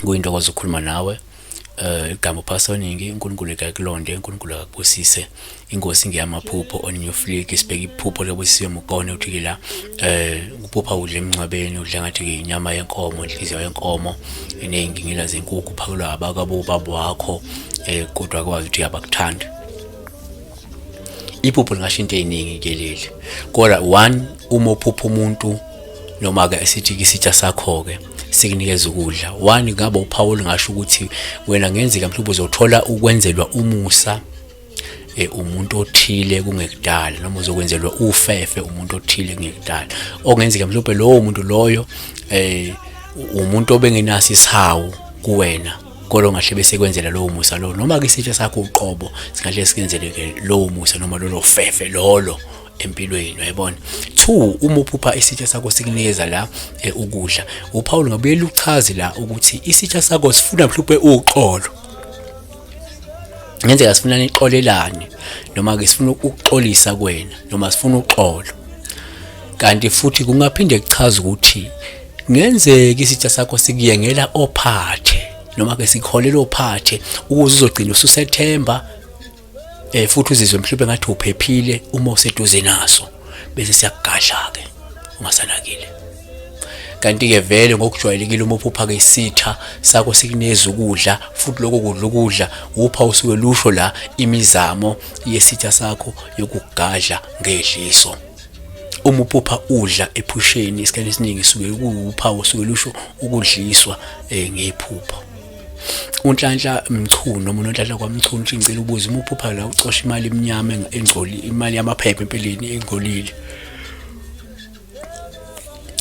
Kuyintokozo ukukhuluma nawe. Igama uPhasoningi, uNkulunkulu akakulonde, uNkulunkulu akakubusise. Ingosi ngeyamaphupho on New Flick, sibheka iphupho lobusisiwe Mukone uthi ke la uphupha udla emngcwabeni, udla ngathi ke inyama yenkomo, inhliziyo yenkomo eneyingingila zenkukhu, uphakelwa abakabo ubaba wakho kodwa kwazi ukuthi abakuthandi. Iphupho lingasho into eziningi ke leli. Kodwa one, uma uphupha umuntu noma ke esithi isitsha sakho ke sikunikeza ukudla, one ngabe uphawu lingasho ukuthi wena ngenzeka mhlawumbe uzothola ukwenzelwa umusa umuntu othile kungekudala, noma uzokwenzelwa ufefe umuntu othile kungekudala, okungenzeka mhlawumbe lowo muntu loyo umuntu obengenaso isihawu kuwena, kodwa ongahle bese kwenzela lowo musa lowo, noma ke isitsha sakho uqobo singahle sikwenzele ke lowo musa noma lolo fefe lolo empilweni, uyayibona. Two, uma uphupha isitsha sakho sikunikeza la ukudla, uPaul ngabuyela uchaze la ukuthi isitsha sakho sifuna mhlawumbe uxolo, ngenzeka sifuna nixolelane, noma ke sifuna ukuxolisa kuwena, noma sifuna uxolo. Kanti futhi kungaphinde kuchaze ukuthi ngenzeka isitsha sakho sikuyengela ophathe, noma ke sikholela ophathe ukuze uzogcina ususethemba futhi uzizwe mhlawumbe ngathi uphephile uma useduze naso, bese siyakugadla ke ungasanakile. Kanti ke vele ngokujwayelekile uma uphupha ke isitha sakho sikunikeza ukudla, futhi lokho kudla ukudla upha usuke lusho la imizamo yesitha sakho yokugadla ngedliso. Uma uphupha udla ephusheni isikhathi esiningi suke kuwuphawu osuke lusho ukudliswa ngephupho. uNhlanhla Mchunu noma uNonhlanhla kwaMchunu uthi ngicela ukubuza, uma uphupha la ucosha imali emnyama engcoli, imali yamaphepha empeleni engcolile,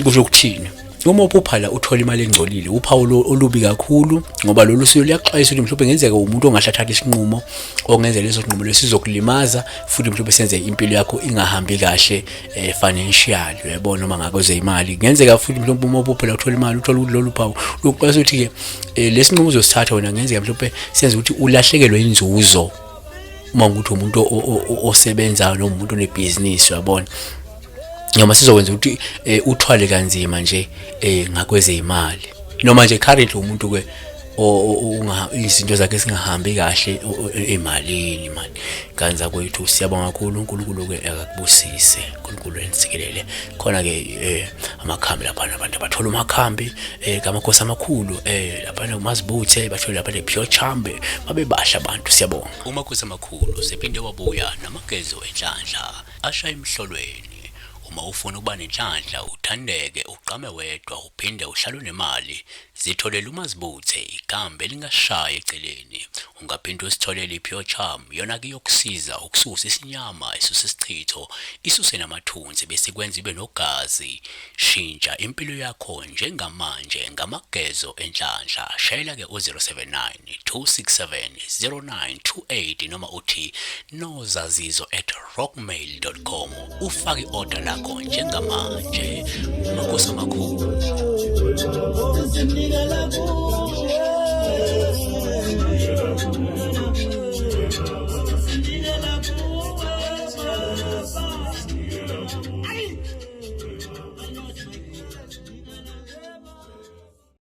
kusho ukuthini? Uma uphupha la uthola imali engcolile, uphawu olubi kakhulu, ngoba lolu suke luyakuxwayisa ukuthi mhlawumbe ngenzeka umuntu ongahle athathe isinqumo ongenza leso sinqumo lesizokulimaza, futhi mhlawumbe senze impilo yakho ingahambi kahle financial, uyayibona, noma ngakweze imali. Kungenzeka futhi mhlawumbe uma uphupha la uthola imali, uthola ukuthi lolu phawu lukuxwayisa ukuthi ke lesinqumo uzosithatha wena ngenzeka mhlawumbe senze ukuthi ulahlekelwe inzuzo, uma ukuthi umuntu osebenzayo noma umuntu onebhizinisi, uyabona, noma sizokwenza ukuthi uthwale kanzima nje ngakwezeyimali, noma nje currently umuntu ke izinto zakhe singahambi kahle emalini mani. Kanza kwethu siyabonga kakhulu, uNkulunkulu ke akakubusise, uNkulunkulu enisikelele. Khona ke amakhambi lapha, abantu abathola amakhambi kamakhosi amakhulu lapha uMazibuthe, bathole lapha le pure chambe, babe basha abantu, siyabonga. Umakhosi amakhulu sephinde wabuya namagezo enhlanhla asha emhlolweni. Uma ufuna ukuba nenhlanhla, uthandeke, ugqame wedwa, uphinde uhlale unemali, zitholele uMazibuthe, ikhambi elingashayi eceleni. Ungaphinde usitholele i-Pure Charm, yona ke iyokusiza ukususa isinyama, isuse isichitho, isuse namathunzi bese ikwenza ibe nogazi. Shintsha impilo yakho njengamanje ngamagezo enhlanhla. Shayela ke u-079 267 0928 noma uthi nozazizo@rockmail.com ufake i-order lakho njengamanje. Makhosi amakhulu. Sizinikela kuwe.